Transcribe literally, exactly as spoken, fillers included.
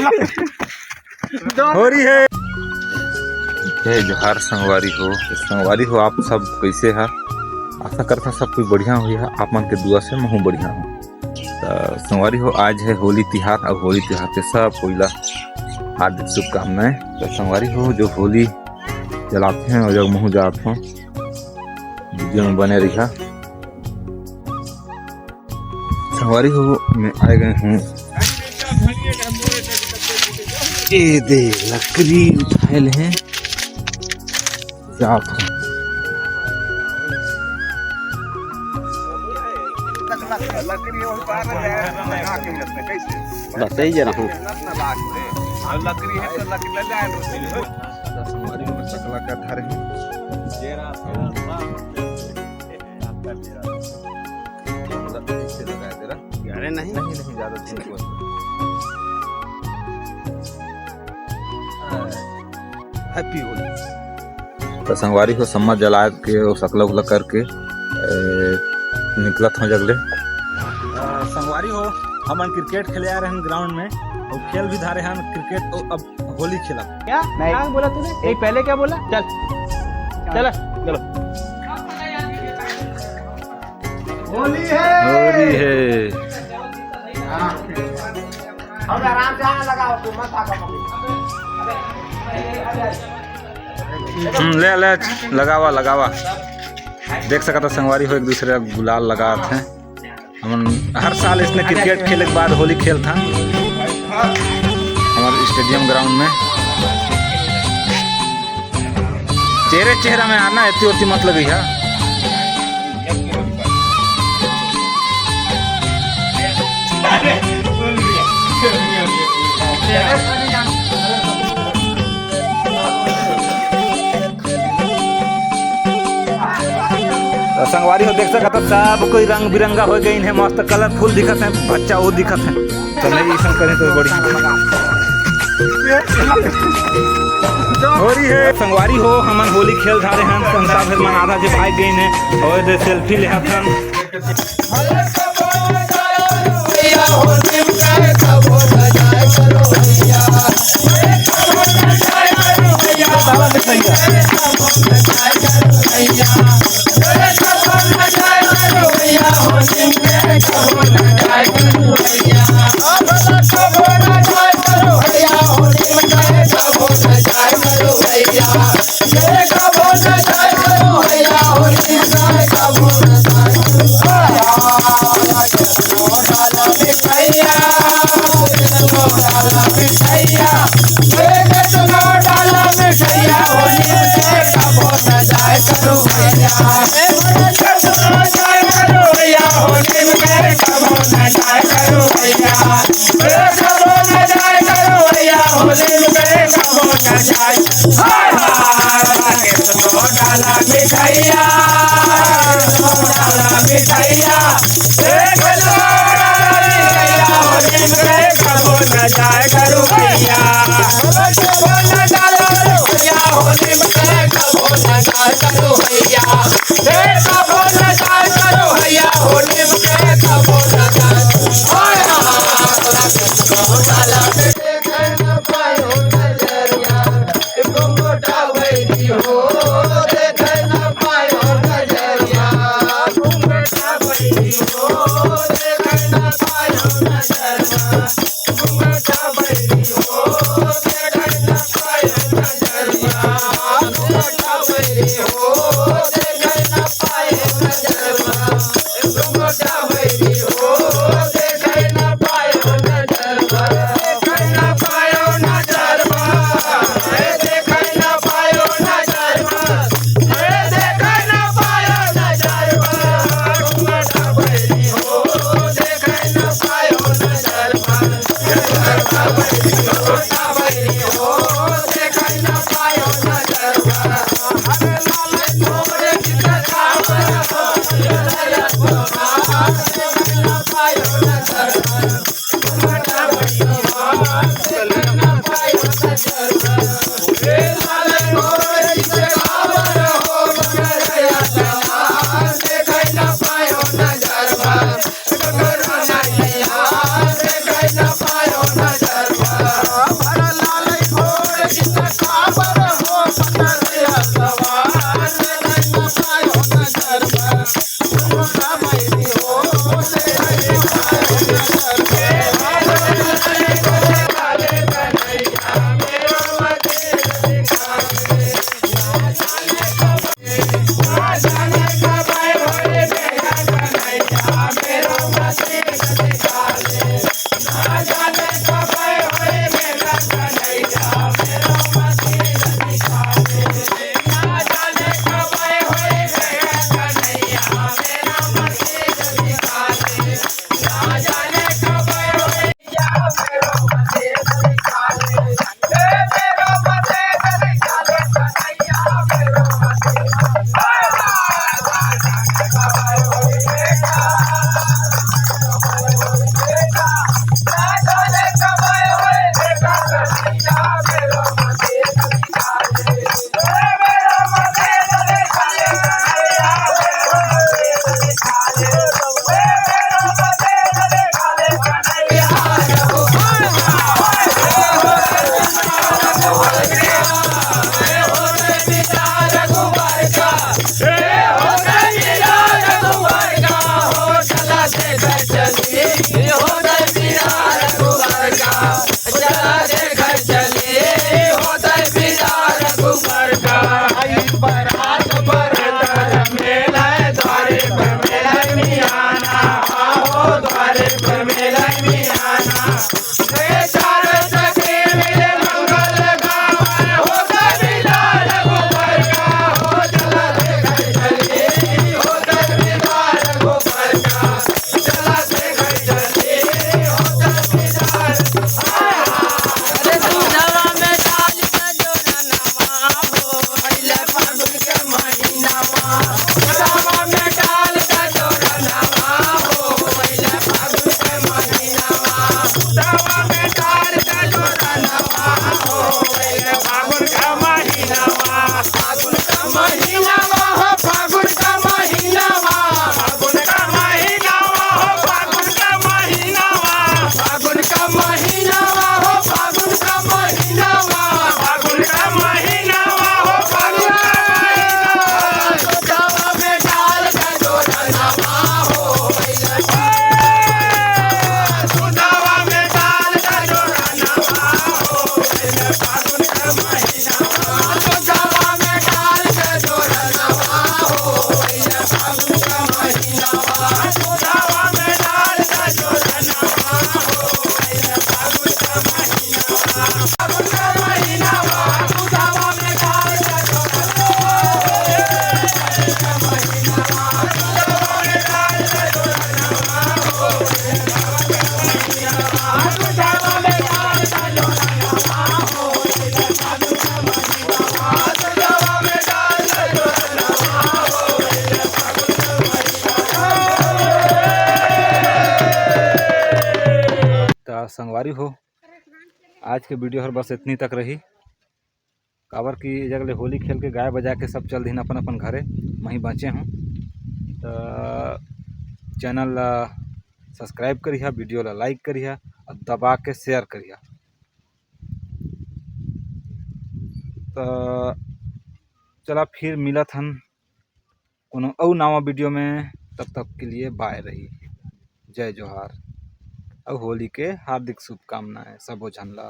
होरी हे। जय जोहार संगवारी हो। तो संगवारी हो, आप सब कैसे हा? आशा करता सब कोई बढ़िया होही हा। आप मन के दुआ से महू बढ़िया हूँ। तो संगवारी हो, आज है होली तिहार। अब होली तिहार के सब कोई ला हार्दिक शुभकामनाएं। तो संगवारी हो, जो होली जलाते हैं और जब महू जात हो, वीडियो में बने रहिहा। संगवारी हो, मैं आ गए हूँ। ए दे, लकड़ी उठाए ले हैं। जात हूँ। बताई जा रहा हूँ। संगवारी हो, सकला का धरे हूँ। अरे नहीं। नहीं, नहीं, ज्यादा दिन को। Happy होली। तो संगवारी हो, सम्मा जला के, वो सकला उकला करके, ए, निकलत हो जगले। अ, संगवारी हो, हमन क्रिकेट खेले आ रहे हैं ग्राउंड में, और खेल भी धारे हैं क्रिकेट, तो अब होली खेला। क्या? नहीं। क्या बोला तूने? एक पहले क्या बोला? चल, चल, चलो। होली है। होली है। हाँ। और आराम से आना लगाओ, तू मत भागो। हम्म, ले, ले, लगावा, लगावा। देख सकत हो संगवारी हो, एक दूसरे ला गुलाल लगात हैं। हमन हर साल इसने क्रिकेट खेले के बाद होली खेलथन हमर स्टेडियम ग्राउंड में। चेहरे चेहरा में आना, एती ओती मत लगई हा। तो संगवारी हो, देख सकत हो, सब कोई रंग बिरंगा हो गइन हे, मस्त कलरफुल दिखत हे, बच्चा वो दिखत हे। तो नहीं, इसन करें तो बड़ी होली है। संगवारी हो, हमन होली खेल धारे हन, संता फिर मन आधा जे भाग गइन हे, और दे सेल्फी लेहत हन। त संगवारी हो, आज के वीडियो हर बस इतनी तक रही, काबर कि ए जग ले होली खेल के गाय बजा के सब चल दिहिन अपन अपन घरे, मही बाँचे हूँ। त चैनल ला सब्सक्राइब करिहा, वीडियो ला लाइक करिहा और दबा के शेयर करिहा। त चला फिर मिलत हन कोनो अउ नवा वीडियो में, तब तक के लिए बाय रही, जय जोहार, अउ होली के हार्दिक शुभकामनाएं सबो झन ला।